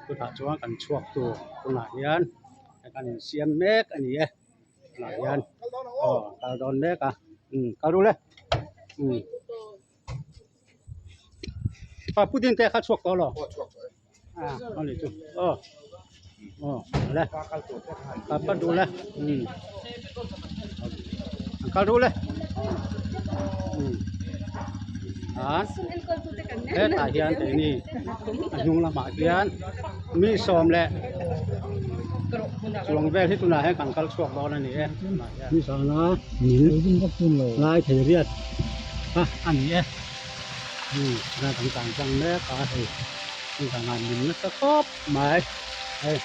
Chutah chuan kan chhuak tur tunah hian kan insiam mek a ni e tunah hian aw kal dawn mek a umm kal ru le umm pa pudding te kha chhuak tawh lo a ni chu aw aw le kal phawt duh le umm an kal duh le umm a hetah hian keini a hnung lamah hian mi sawm leh chuang vel hi tunah hian kan kal chhuak dawn a ni e nizana min lai thei riat kha a ni e umm tunah kan tlan tlang mek a hei nizanah min nasa khawp mai hei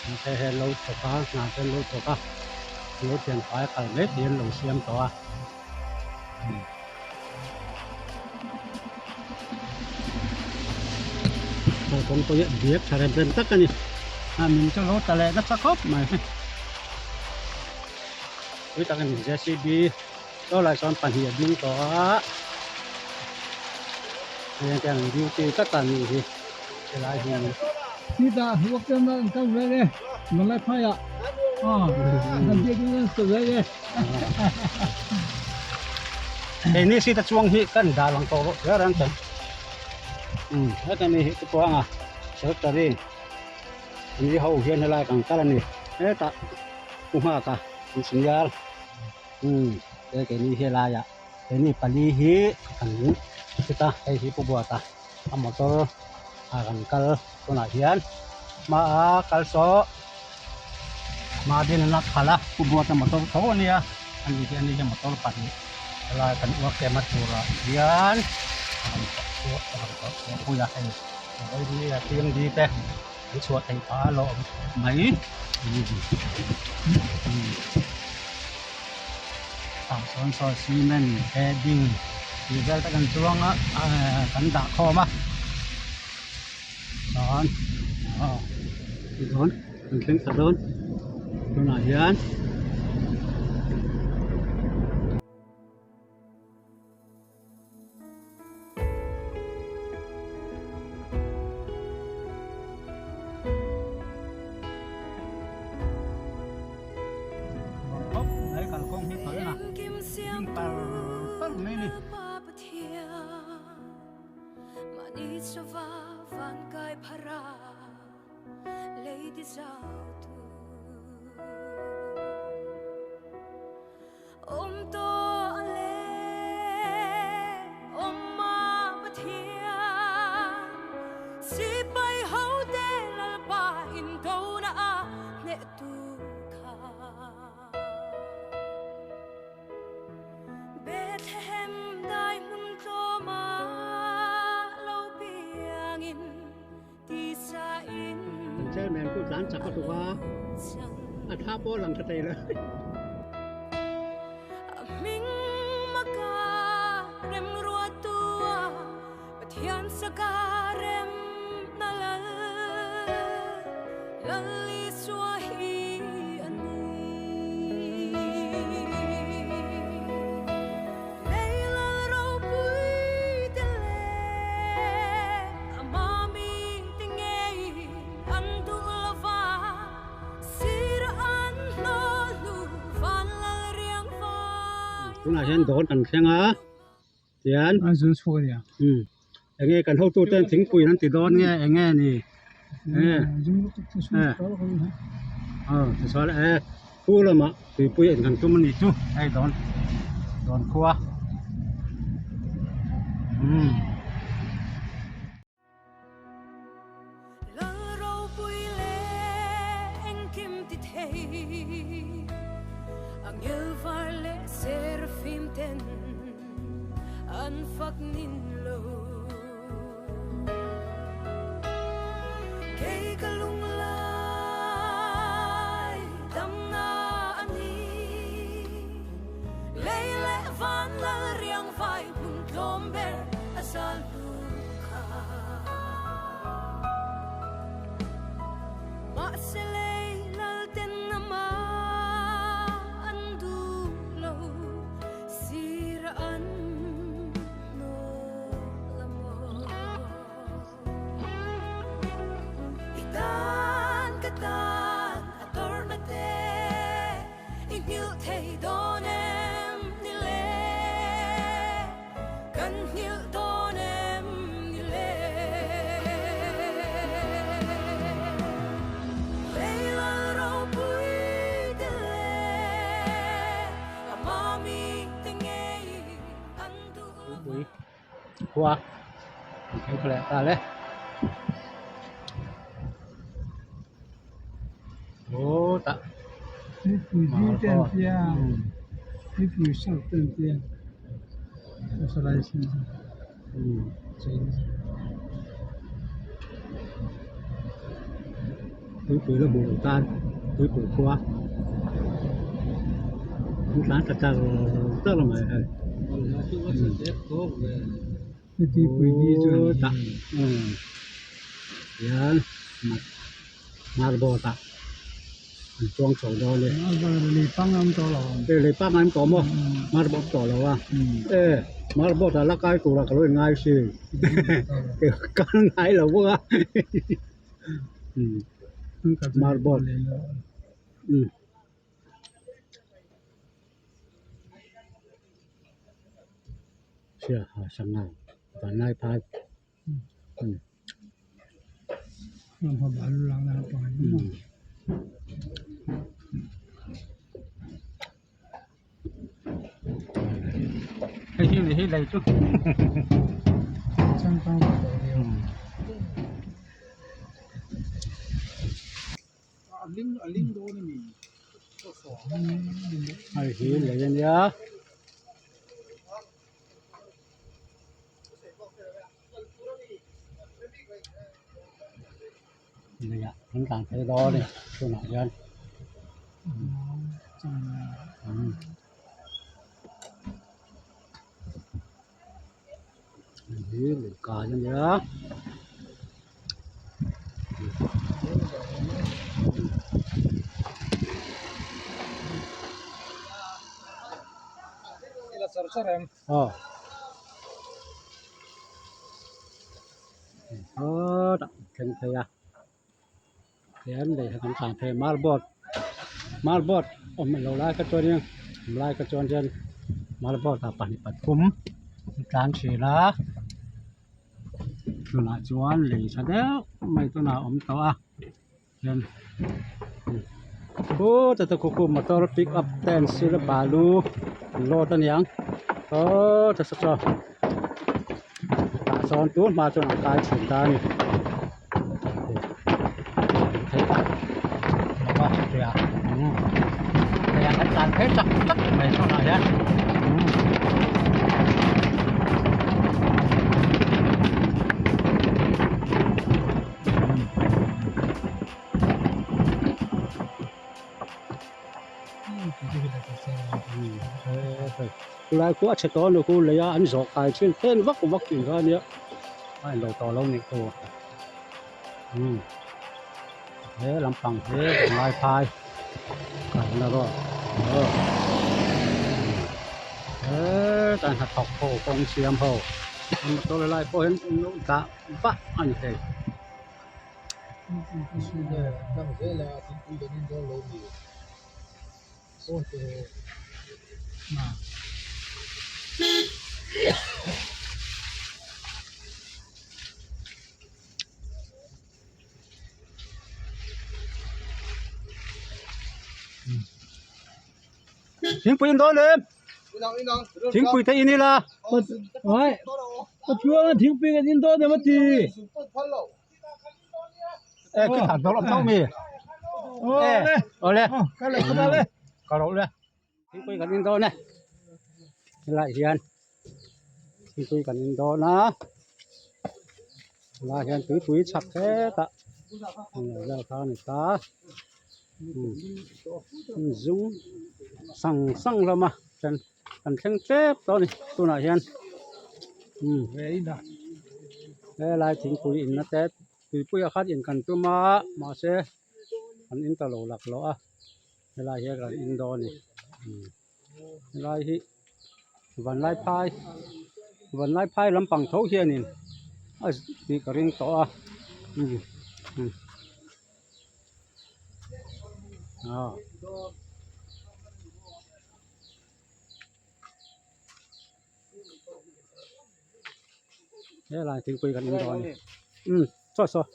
mahse hei an lo thawk a hna te an lo thawk a an lo thian fai a kal mai thei an lo siam tawh a. Kalkawng pawh hi diak tha rem rem tak a ni a min chu lo ta leh nasa khawp mai tui tak a ni J C B saw lai sawn pahnih a ding tawh a heng te an duty tlat a nih hi helai hi. Keini seat a chuang hi kan dah lang tawh loh kher ang chuan umm heta mi hi chu kuanga secretary ani ho hian helai kan kal a ni hetah pu nghak a engineer umm he keini helaiah keini pali hi kan chhuta hei hi pu buata a motor a kan kal tunah hian hmaa kal saw hma din an khalh a pu buata motor tho a nia ani hi ani hi motor pahnih helai kan uar kem a turah hian a rawn chhuah chhuah a rawn chhuah chhuah pui a hei vawiin a tmd te an chhuah theih phah a lawm mai tah sawn saw cement heading tih vel te kan chuang a ahh kan dah khawm a chuan aw tichuan kan thleng ta dawn tunah hian. Chairman chu tlan chak a tuk a, a thla pawh a lang tha thei lo. Tunah hian dawn kan thleng a tian umm enge kan hotu ten thingpui an ti dawn nge enge ni enge aw tichuan e khu lamah tuipui en kan tum a nih chu hei dawn dawn khua umm. Tuipui khua an thleng thla leh ta le. Aw tah Tuipui hi te an tia tuipui sap te an tia Tuipui la hmuh loh tan tuipui khua an tlan ta char char mai hei. Tah hian marble ah an chuang chho dawn a ni. E lei pangngai an tawh maw marble an tawh lo a e marble ah la kai turah ka lo inngai thin ka ngai lo bawk a marble umm. Siaha sangha vanlaiphai umm. Hei hi ni hi lei chu hei hi lei a nia. Leiah an tlan phei dawn a ni tunah hian hei hi lui kai a nia. Aw sawtah thleng phei a tihian lei kha kan tlan phei a marble marble awm lo lai kha chuanin awm lai kha chuan hian marble ah pahnih pathum an tlan thin a tunah chuan lei tha deuh mai tunah a awm tawh a hian khutah te khu khu motor pick up te an sil a balu an load aniang aw ta saw saw tah sawn tun hma chuan an kai chhin ta a ni an tlan phei chak chak mai sawnah hian. Khulai khu a chhe tawh a ni khu lei a an zawh kai thin then vak vak tih kha ania a inlo tawh lo nih thu umm he lampang hi ngai phai kalna rawh aw hetah hnathawk ho kawng siam ho motor lai pawh hian an lo dah vah a ni thei. Thingpui in dawn em? Thingpui te in ila. Thingpui kan in dawn em a ti. E khi thar dawn awm tho mi. E awle. Ka le ka le. Ka ro le. Thingpui kan in dawn e. Helai hian thingpui kan in dawn a. Helai hian tuipui chhak hetah vel kha a ni ta. Zum sang sang hlawm a then kan thleng tep tawh a ni tunah hian helai thingpui in na te tuipuiah khan in kan tum a mahse an in ta lo laklawh a helai hian kan in dawn a ni helai hi vanlaiphai vanlaiphai lampang tho hianin a tih ka ring tawh a. Helai thingpui kan in dawn a ni umm saw saw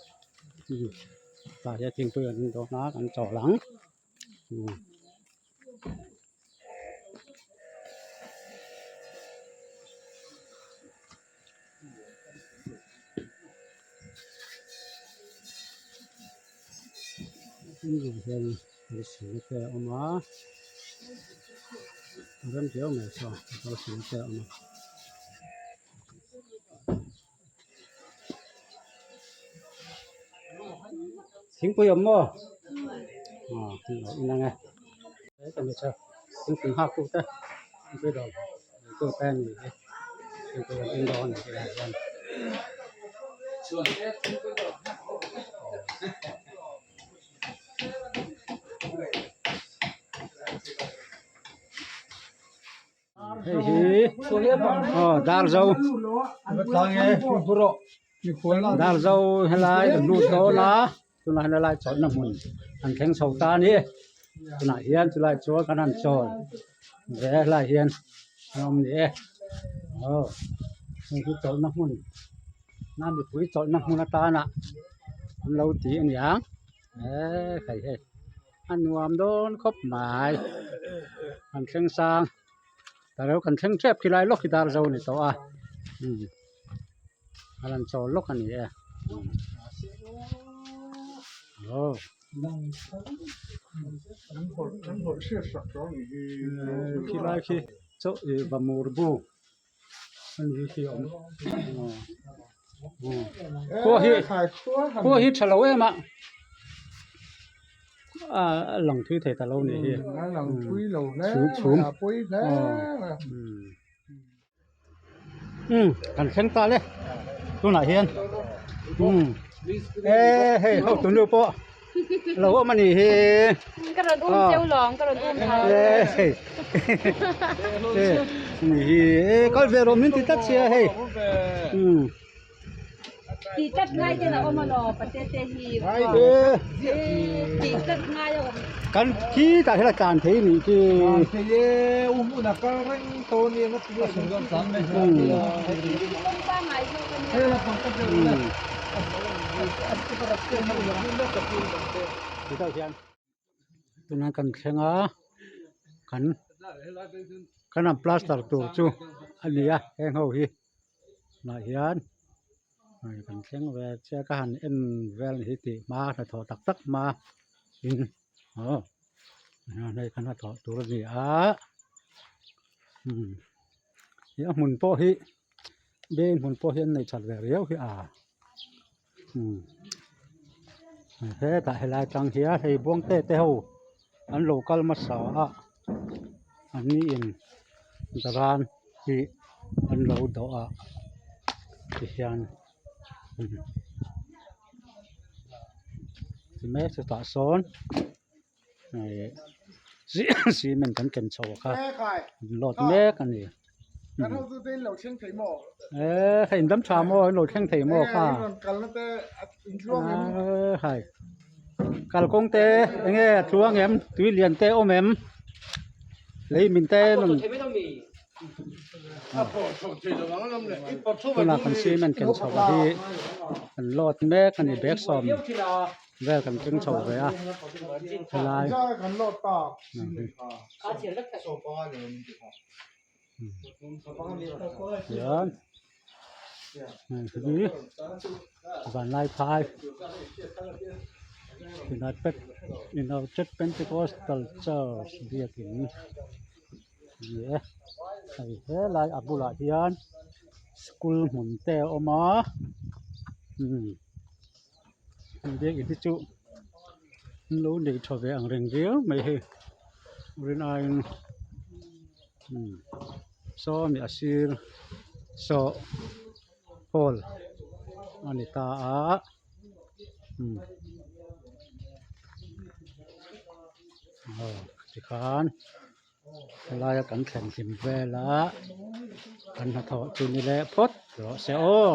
umm tah hian thingpui kan in dawn a kan chawl ang umm. Hian mihring te a awm a a rem viau mai saw mihring te a awm a. Thingpui awm maw aw in ang e thingpui nghak tu te thingpui dawr neitu te an ni e thingpui an in dawn a ni tilai ah hian. Hei hi aw Darzo Darzo helai an lut dawn a tunah hian helai chawlhna hmun an thleng chho ta a ni tunah hian chulai chuan kan han chawl ve helai hian an awm ni e aw hei hi chawlhna hmun na mipui chawlhna hmun atana an lo ti a niang eee hei hei. A nuam dawn khawp mai kan thleng sang ta lo kan thleng tep khilai lawk hi Darzo a ni tawh a umm a rawn chawl lawk a ni e aw. Khilai khi chaw ih vamur bu a ni khi a awm khua hi khua hi tha lo em a a lang thui thei ta lo ni hi chhum umm kan thleng ta le tunah hian umm e hei hotu nu pawh lo awm a nih hi ka rawn um cheu lawng ka rawn um thau e hei e ni hi e kal ve rawh min ti tlat sia hei umm tih tlat ngai ten a awm alaw pate te hi e tih tlat ngai a awm kan khi tah hian a tlan thei nih khi thei e um hun a kal reng tawh ania kawng pangai zawk ania Tunah kan thleng a kan kan han plaster tur chu a ni a heng ho hi tunah hian hei kan thleng ve chiah ka han en vel hi tih hma hnathawh tak tak hma in aw hei kan hnathawh tur a ni a umm a hmun pawh hi beng hmun pawh hi an neih that ve riau hi a. Hetah helai tang hian hei buangte te ho an lo kal hmasa a an ni in daran hi an lo dawh a tihian ti mek chutah sawn Ih cement kan ken chho kha an load mek a ni eh hei in dam tha maw in lo thleng thei maw kha eh hai kalkawng te eng nge a tluang em tui lian te a awm em lei min te tunah kan cement ken chho hi an load mek a ni bag sawm. Vel kan keng chho ve a helai hian hei hi Vanlaiphai United United Pentecostal Church biakin a ni e hei helai a bulah hian school hmun te a awm a umm. Biakin hi chu an lo nei tha ve ang reng viau mai hei rin aiin umm saw mi a sir saw hall a ni ta a umm aw tikhan. Helaia kan thlen hlim vel a kan hnathawh chu ni leh phawt rawh se aw.